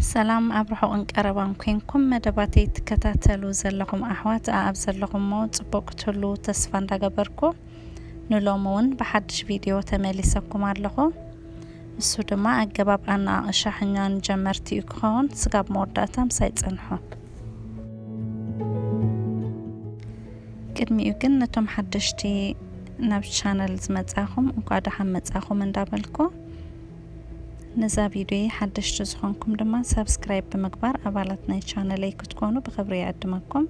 ሰላም ኣብ ርሑቕን ቀረባን ኮንኩም መደባተይ ትከታተሉ ዘለኹም ኣሕዋት፣ ኣኣብ ዘለኹሞ ጽቡቕ ክትህሉ ተስፋ እንዳገበርኩ፣ ንሎሚ እውን ብሓድሽ ቪድዮ ተመሊሰኩም ኣለኹ። እሱ ድማ ኣገባብ ኣነኣእሻ ሕኛ ንጀመርቲ እዩ ክኸውን። ስጋብ መወዳእታ ምሳይ ጽንሑ። ቅድሚኡ ግን ነቶም ሓደሽቲ ናብ ቻነል ዝመጻኹም እንኳ ደሓን መጻኹም እንዳበልኩ፣ ነዛ ቪድዮ ሓደሽቲ ዝኾንኩም ድማ ሳብስክራይብ ብምግባር ኣባላት ናይ ቻነለይ ክትኮኑ ብኽብሪ ይዕድመኩም።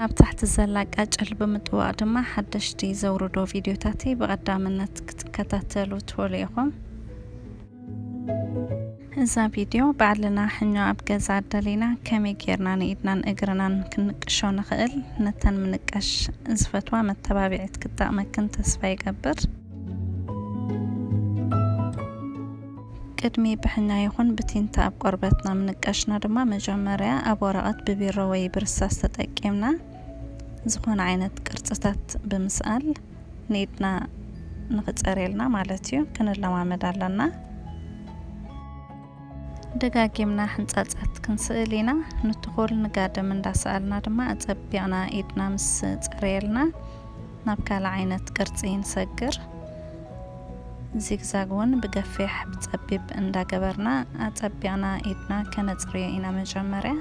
ኣብ ታሕቲ ዘላ ቃጭል ብምጥዋቕ ድማ ሓደሽቲ ዘውርዶ ቪድዮታተይ ብቐዳምነት ክትከታተሉ ትኽእሉ ኢኹም። እዛ ቪድዮ ባዕልና ሕኛ ኣብ ገዛ ኣዳሊና ከመይ ጌርና ንኢድናን እግርናን ክንቅሾ ንኽእል፣ ነተን ምንቃሽ ዝፈትዋ መተባብዒት ክትጠቕመክን ተስፋ ይገብር። ቅድሚ ብሕኛ ይኹን ብቲንታ ኣብ ቆርበትና ምንቃሽና ድማ መጀመርያ ኣብ ወረቐት ብቢሮ ወይ ብርሳስ ተጠቂምና ዝኾነ ዓይነት ቅርጽታት ብምስኣል ንኢድና ንኽጸርየልና ማለት እዩ፣ ክንለማመድ ኣለና። ደጋጊምና ሕንጻጻት ክንስእል ኢና። ንትኹል ንጋድም እንዳሰኣልና ድማ ኣጸቢቕና ኢድና ምስ ጸረየልና ናብ ካልእ ዓይነት ቅርጺ ንሰግር። ዚግዛግ እውን ብገፊሕ ብጸቢብ እንዳገበርና ኣጸቢቕና ኢድና ከነጽርዮ ኢና መጀመርያ።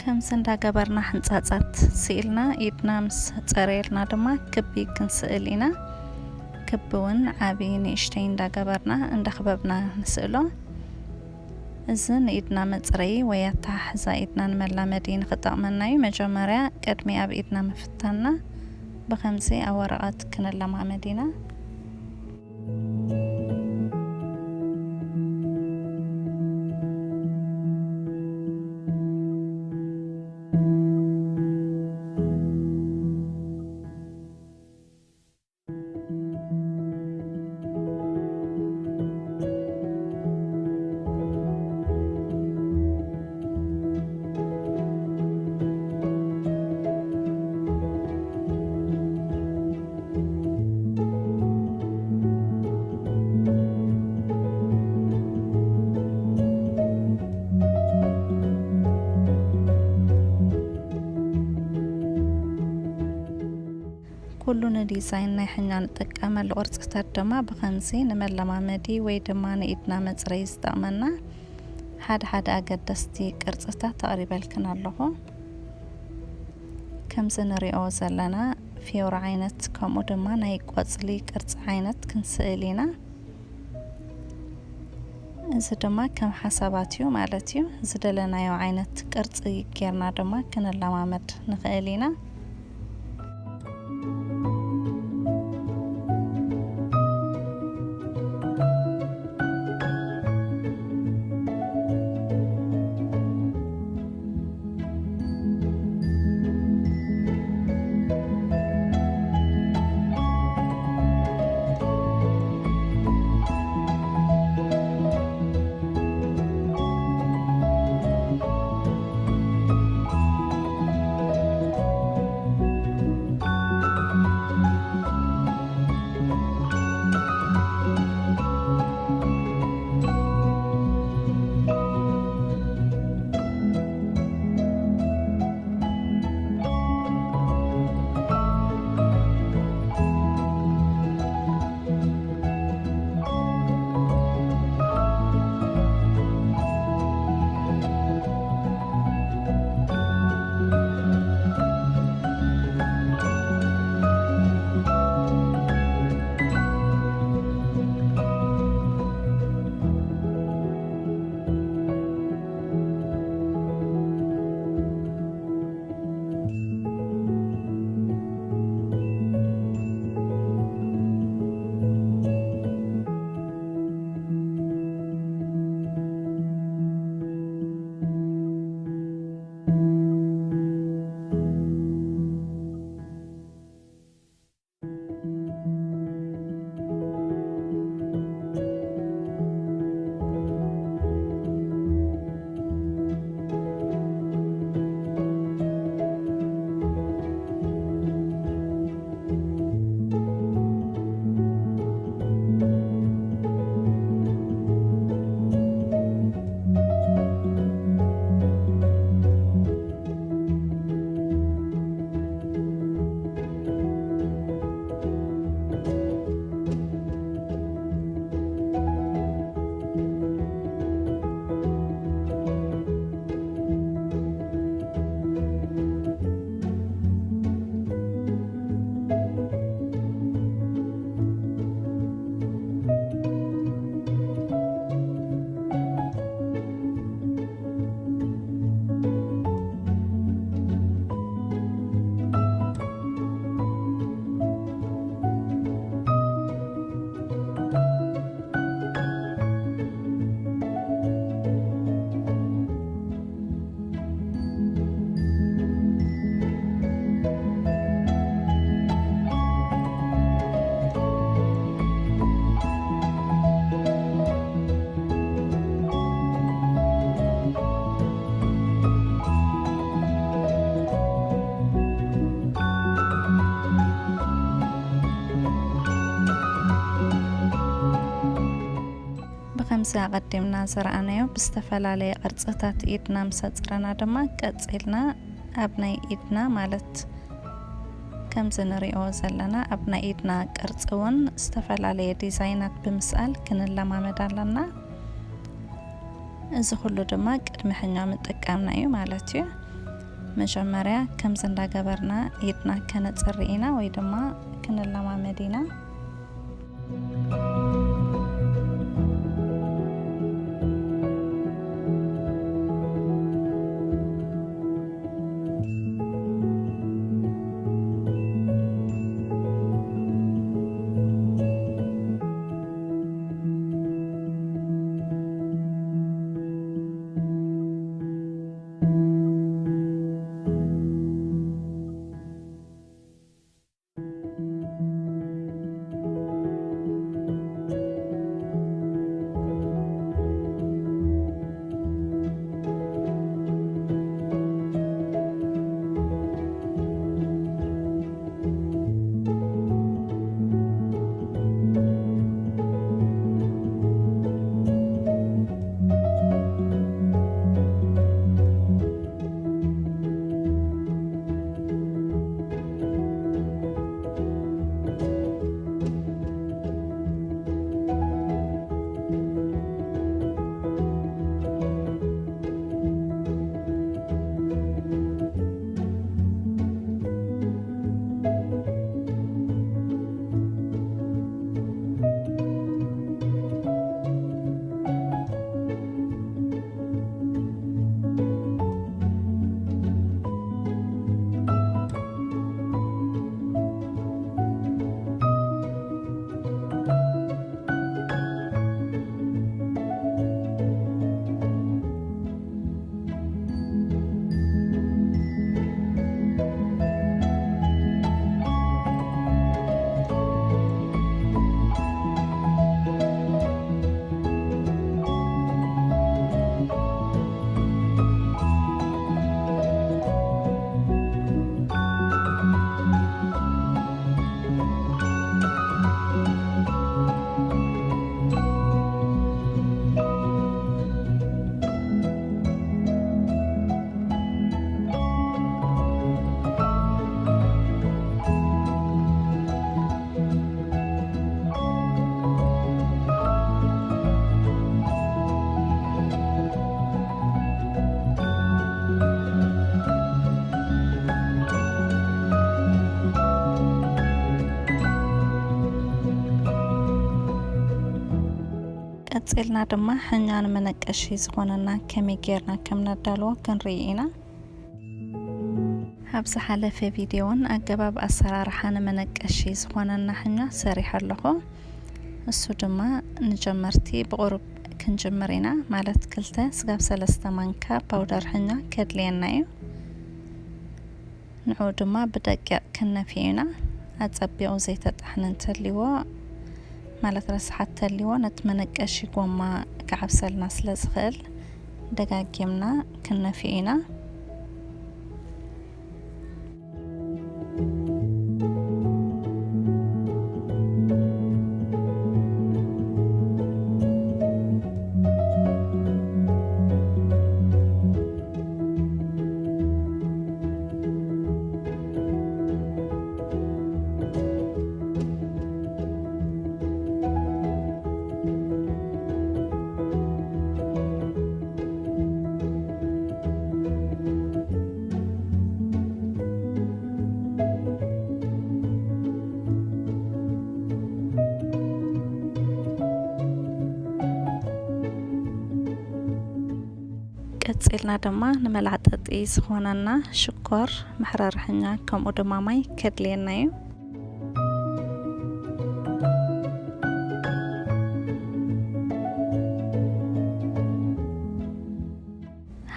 ከምዚ እንዳገበርና ሕንጻጻት ስኢልና ኢድና ምስ ጸረየልና ድማ ክቢ ክንስእል ኢና። ክቢ እውን ዓቢ ንእሽተይ እንዳገበርና እንዳኽበብና ንስእሎ። እዚ ንኢድና መጽረዪ ወይ ኣተሓሕዛ ኢድና ንመላመዲ ንኽጠቕመና እዩ። መጀመርያ ቅድሚ ኣብ ኢድና ምፍታንና ብኸምዚ ኣብ ወረቐት ክንለማመድ ኢና። ኩሉ ንዲዛይን ናይ ሕኛ ንጥቀመሉ ቅርጽታት ድማ ብኸምዚ ንመለማመዲ ወይ ድማ ንኢድና መጽረዪ ዝጠቕመና ሓደ ሓደ ኣገደስቲ ቅርጽታት ኣቕሪበልክን ኣለኹ። ከምዚ ንሪኦ ዘለና ፊዮሪ ዓይነት ከምኡ ድማ ናይ ቆጽሊ ቅርጺ ዓይነት ክንስእል ኢና። እዚ ድማ ከም ሓሳባት እዩ ማለት እዩ። ዝደለናዮ ዓይነት ቅርጺ ጌርና ድማ ክንለማመድ ንኽእል ኢና። እዚ ኣቐዲምና ዝረኣናዮ ብዝተፈላለየ ቅርጽታት ኢድና ምስ ኣጽረና ድማ ቀጺልና ኣብ ናይ ኢድና ማለት ከምዚ ንሪኦ ዘለና ኣብ ናይ ኢድና ቅርጺ እውን ዝተፈላለየ ዲዛይናት ብምስኣል ክንለማመድ ኣለና። እዚ ኩሉ ድማ ቅድሚ ሕኛ ምጥቃምና እዩ ማለት እዩ። መጀመርያ ከምዚ እንዳገበርና ኢድና ከነጽሪ ኢና ወይ ድማ ክንለማመድ ኢና። ቀጺልና ድማ ሕኛ ንመነቀሺ ዝኾነና ከመይ ጌርና ከም ነዳልዎ ክንርኢ ኢና። ኣብ ዝሓለፈ ቪድዮ እውን ኣገባብ ኣሰራርሓ ንመነቀሺ ዝኾነና ሕኛ ሰሪሐ ኣለኹ። እሱ ድማ ንጀመርቲ ብቑሩብ ክንጅምር ኢና፣ ማለት ክልተ ስጋብ ሰለስተ ማንካ ፓውደር ሕኛ ከድልየና እዩ። ንዕኡ ድማ ብደቂቕ ክንነፍዮ ኢና። ኣጸቢቑ ዘይተጣሕነ እንተልይዎ፣ ማለት ረስሓት ተልይዎ፣ ነቲ መነቀሺ ጎማ ክዓብሰልና ስለ ዝኽእል፣ ደጋጊምና ክንነፍዮ ኢና። ቀጺልና ድማ ንመላዕጠጢ ዝኾነና ሽኮር፣ መሕረሪ ሕኛ፣ ከምኡ ድማ ማይ ከድልየና እዩ።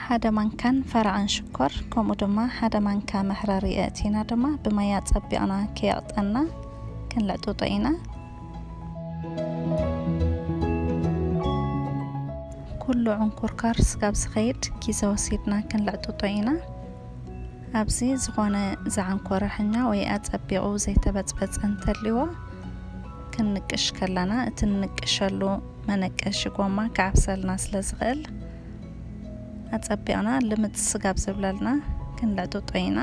ሓደ ማንካን ፈረቓን ሽኮር፣ ከምኡ ድማ ሓደ ማንካ መሕረሪ ኣእቲና ድማ ብማይ ኣጸቢቕና ከየቕጠና ክንልዕጥጦ ኢና። ኩሉ ዕንኩርካር ስጋብ ዝኸይድ ግዜ ወሲድና ክንልዕጥጦ ኢና። ኣብዚ ዝኾነ ዝዓንኮረ ሕኛ ወይ ኣጸቢቑ ዘይተበጽበጸ እንተልይዎ፣ ክንንቅሽ ከለና እቲ ንንቅሸሉ መነቀሺ ጎማ ክዓብሰልና ስለ ዝኽእል፣ ኣጸቢቕና ልምጽ ስጋብ ዝብለልና ክንልዕጥጦ ኢና።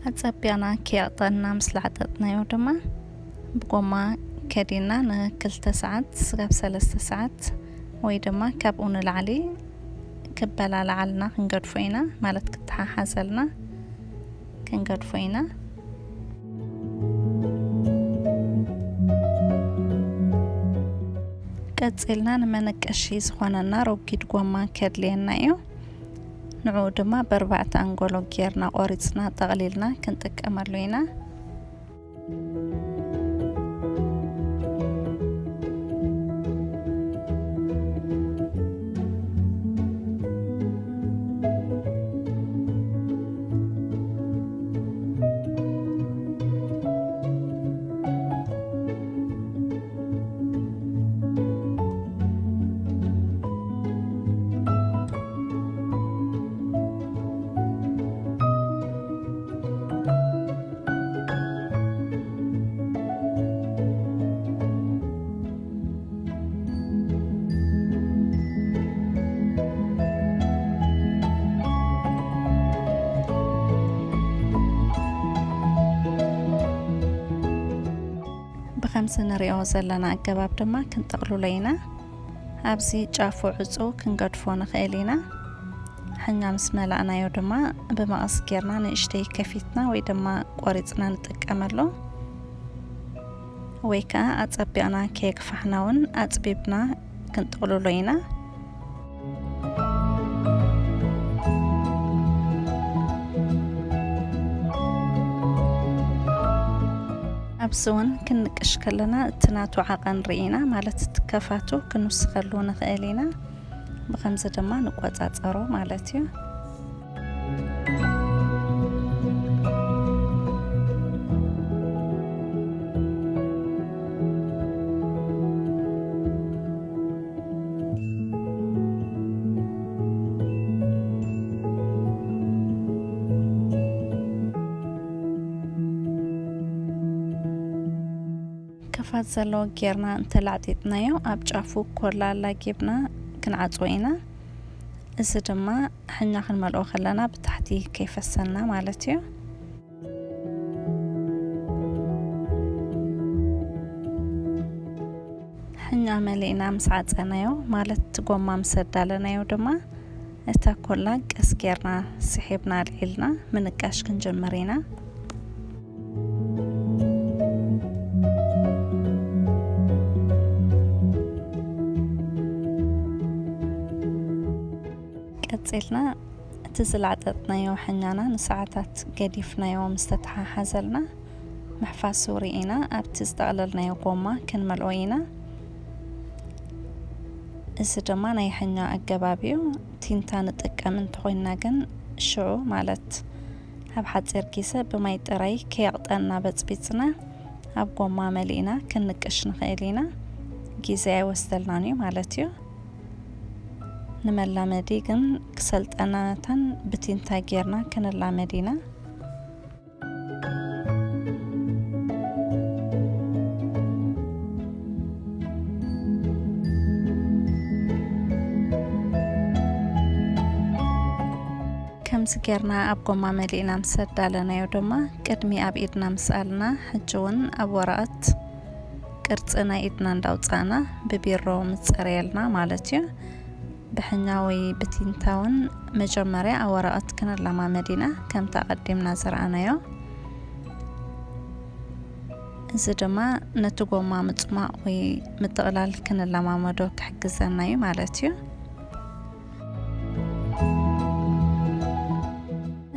ኣጸቢቕና ከየቕጠና ምስ ላዕጠጥናዮ ድማ ብጎማ ከዲና ንክልተ ሰዓት ስጋብ ሰለስተ ሰዓት ወይ ድማ ካብኡ ንላዕሊ ክበላልዓልና ክንገድፎ ኢና፣ ማለት ክተሓሓዘልና ክንገድፎ ኢና። ቀጺልና ንመነቀሺ ዝኾነና ረጒድ ጎማ ከድልየና እዩ። ንዕኡ ድማ በርባዕተ ኣንጎሎ ጌርና ቆሪጽና ጠቕሊልና ክንጥቀመሉ ኢና። ብኸምዚ ንሪኦ ዘለና ኣገባብ ድማ ክንጠቕልሎ ኢና። ኣብዚ ጫፉ ዕጹው ክንገድፎ ንኽእል ኢና። ሕኛ ምስ መላእናዮ ድማ ብመቐስ ጌርና ንእሽተይ ከፊትና ወይ ድማ ቆሪጽና ንጥቀመሉ። ወይ ከኣ ኣጸቢቕና ከየግፋሕና እውን ኣጽቢብና ክንጥቕልሎ ኢና። ኣብዚ እውን ክንንቅሽ ከለና እቲ ናቱ ዓቐን ርኢና፣ ማለት እቲ ከፋቱ ክንውስኸሉ ንኽእል ኢና። ብኸምዚ ድማ ንቆጻጸሮ ማለት እዩ። ከፋት ዘለዎ ጌርና እንተላዕጢጥናዮ፣ ኣብ ጫፉ ኮላ ኣላጊብና ክንዓጽዎ ኢና። እዚ ድማ ሕኛ ክንመልኦ ከለና ብታሕቲ ከይፈሰና ማለት እዩ። ሕኛ መሊእና ምስ ዓጸናዮ፣ ማለት እቲ ጎማ ምስ ኣዳለናዮ ድማ፣ እታ ኮላ ቀስ ጌርና ስሒብና ኣልዒልና ምንቃሽ ክንጅምር ኢና። ቀጺልና እቲ ዝላዕጠጥናዮ ሕኛና ንሰዓታት ገዲፍናዮ ምስ ተተሓሓዘልና፣ ምሕፋሱ ርኢና ኣብቲ ዝጠቕለልናዮ ጎማ ክንመልኦ ኢና። እዚ ድማ ናይ ሕኛ ኣገባብ እዩ። ቲንታ ንጥቀም እንተኾይንና ግን ሽዑ፣ ማለት ኣብ ሓጺር ግዜ ብማይ ጥራይ ከየቕጠና በጽቢጽና ኣብ ጎማ መሊእና ክንንቅሽ ንኽእል ኢና። ግዜ ኣይወስደልናን እዩ ማለት እዩ። ንመላመዲ ግን ክሰልጠናታን ብቲንታ ጌርና ክንላመድ ኢና። ከምዚ ጌርና ኣብ ጎማ መሊእና ምስ ኣዳለናዮ ድማ፣ ቅድሚ ኣብ ኢድና ምስኣልና፣ ሕጂ እውን ኣብ ወረቐት ቅርጺ ናይ ኢድና እንዳውጻእና ብቢሮ ምጸረየልና ማለት እዩ። ብሕኛ ወይ ብቲንታ እውን መጀመርያ ኣብ ወረቐት ክንለማመድ ኢና፣ ከምቲ ኣቐዲምና ዝረኣናዮ። እዚ ድማ ነቲ ጎማ ምጽማቕ ወይ ምጥቕላል ክንለማመዶ ክሕግዘና እዩ ማለት እዩ።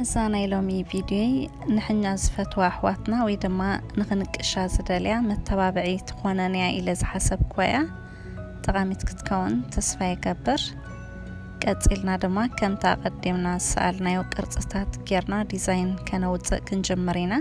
እዛ ናይ ሎሚ ቪድዮይ ንሕኛ ዝፈትዋ ኣሕዋትና ወይ ድማ ንኽንቅሻ ዝደልያ መተባብዒ ትኾነን እያ ኢለ ዝሓሰብኩዋ እያ። ጠቓሚት ክትከውን ተስፋ ይገብር። ቀጺልና ድማ ከምቲ ኣቐዲምና ዝሰኣልናዮ ቅርጽታት ጌርና ዲዛይን ከነውጽእ ክንጅምር ኢና።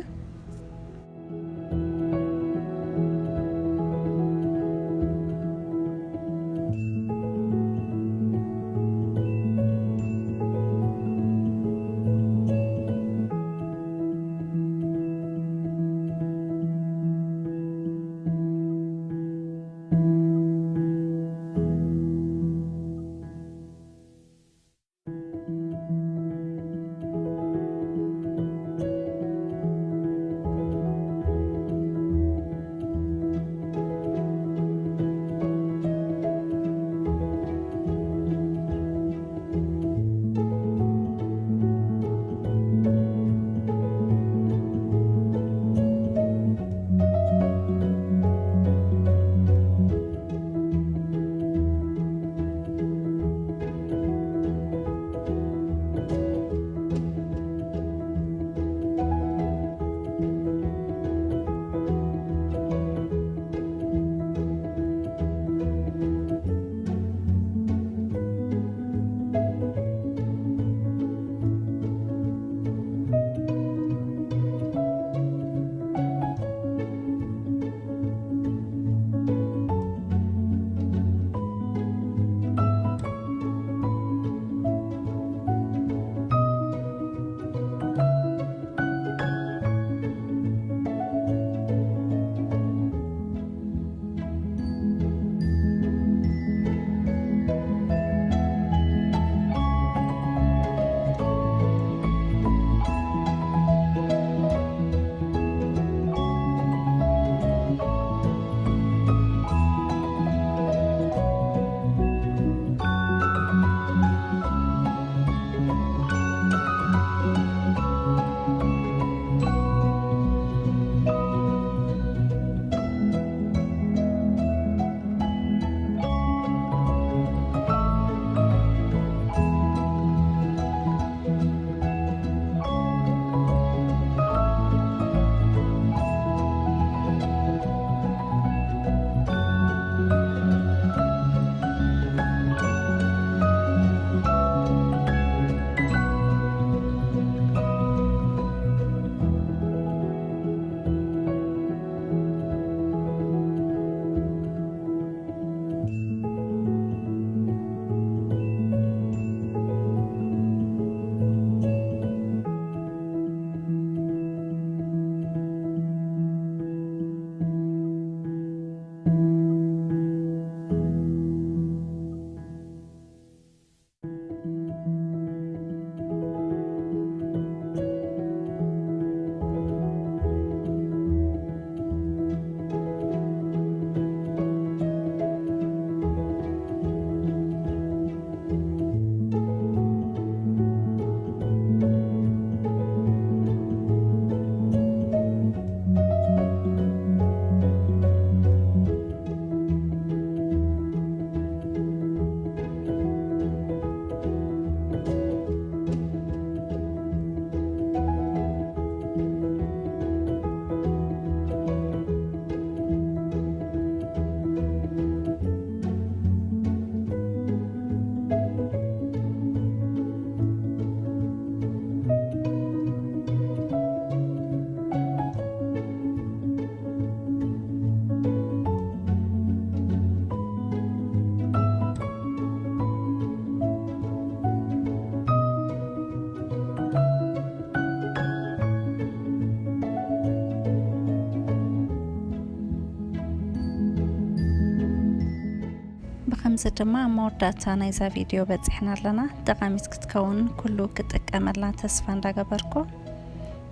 ብኸምዚ ድማ ኣብ መወዳእታ ናይዛ ቪድዮ በጺሕና ኣለና። ጠቓሚት ክትከውን ኩሉ ክጥቀመላ ተስፋ እንዳገበርኩ፣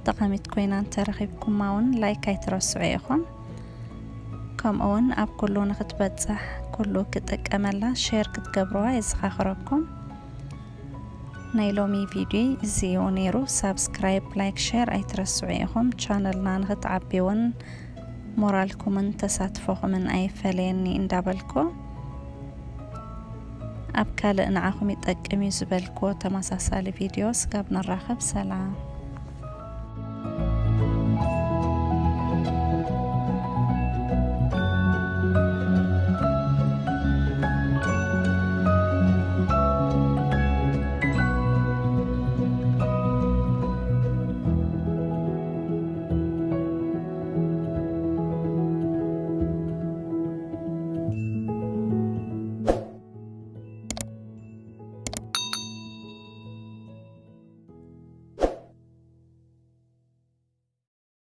ጠቓሚት ኮይና እንተረኺብኩማ እውን ላይክ ኣይትረስዑ ኢኹም። ከምኡ እውን ኣብ ኩሉ ንክትበጽሕ ኩሉ ክጥቀመላ ሼር ክትገብርዋ የዘኻኽረኩም። ናይ ሎሚ ቪድዮ እዚ እዩ ነይሩ። ሳብስክራይብ፣ ላይክ፣ ሼር ኣይትረስዑ ኢኹም። ቻነልና ንክትዓቢ እውን ሞራልኩምን ተሳትፎኹምን ኣይፈለየኒ እንዳበልኩ፣ ኣብ ካልእ ንዓኹም ይጠቅም እዩ ዝበልክዎ ተመሳሳሊ ቪድዮ ስጋብ ንራኸብ፣ ሰላም።